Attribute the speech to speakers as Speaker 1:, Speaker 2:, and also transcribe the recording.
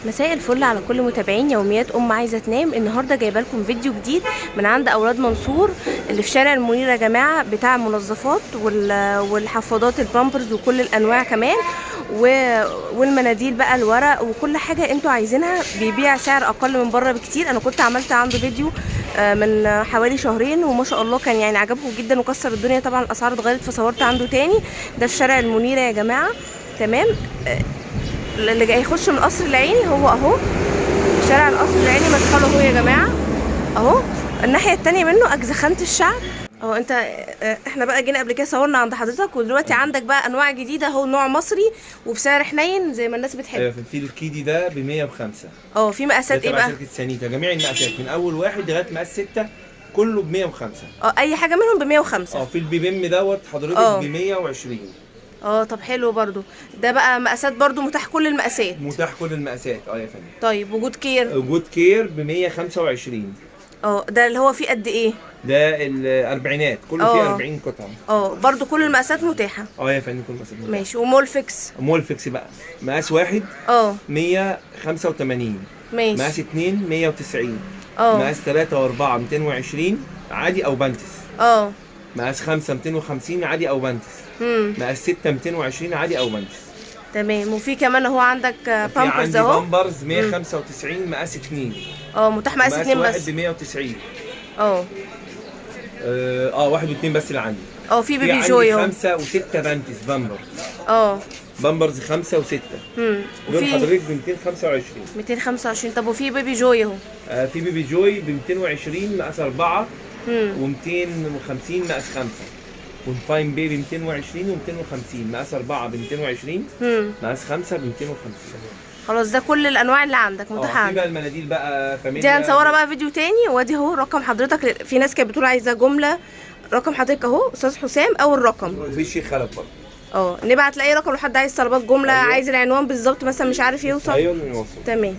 Speaker 1: مساء الفل على كل متابعين يوميات ام عايزه تنام. النهارده جايبه لكم فيديو جديد من عند اولاد منصور اللي في شارع المنير يا جماعه، بتاع منظفات والحفاضات البامبرز وكل الانواع كمان والمناديل بقى الورق وكل حاجة انتوا عايزينها. بيبيع سعر اقل من بره بكتير. انا كنت عملت عنده فيديو من حوالي شهرين وما شاء الله كان يعني عجبهم جدا وكسر الدنيا. طبعا الاسعار اتغيرت فصورت عنده تاني. ده في شارع المنيرة يا جماعة. تمام. اللي جاي يخش من قصر العيني هو اهو شارع القصر العيني مدخله اهو يا جماعة، اهو الناحية التانية منه اجزخانه الشعب اهو. انت احنا بقى جينا قبل كده صورنا عند حضرتك، ودلوقتي عندك بقى انواع جديدة اهو، نوع مصري وبسعر حنين زي ما الناس بتحب.
Speaker 2: ايوه، في الكيدي ده ب 105.
Speaker 1: اه، في مقاسات
Speaker 2: ده
Speaker 1: ايه
Speaker 2: تبع
Speaker 1: بقى؟
Speaker 2: شركة سانيتا، جميع المقاسات من اول واحد لغاية مقاس 6 كله ب 105.
Speaker 1: اه، اي حاجة منهم ب 105.
Speaker 2: اه، في البي بيم دوت حضرتك ب 120.
Speaker 1: اه، طب حلو برضو. ده بقى مقاسات برضو متاح كل المقاسات؟
Speaker 2: متاح كل المقاسات اه يا فندم.
Speaker 1: طيب وجود كير؟
Speaker 2: جود كير ب 125.
Speaker 1: اه، ده اللي هو فيه قد ايه؟
Speaker 2: ده الاربعينات كله فيه 40 قطعه.
Speaker 1: اه، برضو كل المقاسات متاحة.
Speaker 2: اه يا فندم، كل المقاسات متاحة.
Speaker 1: ماشي. ومولفكس؟
Speaker 2: مولفكس بقى مقاس واحد 185.
Speaker 1: ماشي.
Speaker 2: مقاس 2 190. مقاس 3 و4 220 عادي او بانتس. مقاس 5 250 عادي او بانتس. مقاس 6 220 عادي او بانتس.
Speaker 1: تمام. وفي كمان اهو عندك
Speaker 2: في
Speaker 1: بامبرز
Speaker 2: عندي
Speaker 1: اهو.
Speaker 2: بامبرز 195 مقاس 2.
Speaker 1: اه، متاح مقاس
Speaker 2: مقاس
Speaker 1: 2
Speaker 2: واحد
Speaker 1: بس.
Speaker 2: ب 190. واحد واثنين بس اللي عندي.
Speaker 1: اه، في
Speaker 2: في
Speaker 1: بيبي
Speaker 2: عندي
Speaker 1: جوي اهو.
Speaker 2: 5 و6 بانتس بامبرز. بامبرز 5 و6. دول
Speaker 1: وفي
Speaker 2: حضرتك ب 225.
Speaker 1: 225. طب وفي بيبي جوي اهو.
Speaker 2: في بيبي جوي ب 220 مقاس 4 و250 مقاس 5، والفاين بيبي 220 و250 مقاس 4 ب 220، مقاس 5 ب 250.
Speaker 1: خلاص، ده كل الانواع اللي عندك متاحة
Speaker 2: في
Speaker 1: عندك.
Speaker 2: بقى المناديل بقى فاميليا.
Speaker 1: دي هنصورها بقى فيديو تاني. وادي اهو رقم حضرتك، في ناس كانت بتقول عايزه جمله. رقم حضرتك اهو استاذ حسام او الرقم.
Speaker 2: وفي الشيخ خلف برضه.
Speaker 1: اه، نبعت لاي رقم لو حد عايز طلبات جمله. عايز العنوان بالظبط مثلا مش عارف يوصل.
Speaker 2: ايوه، نوصل.
Speaker 1: تمام.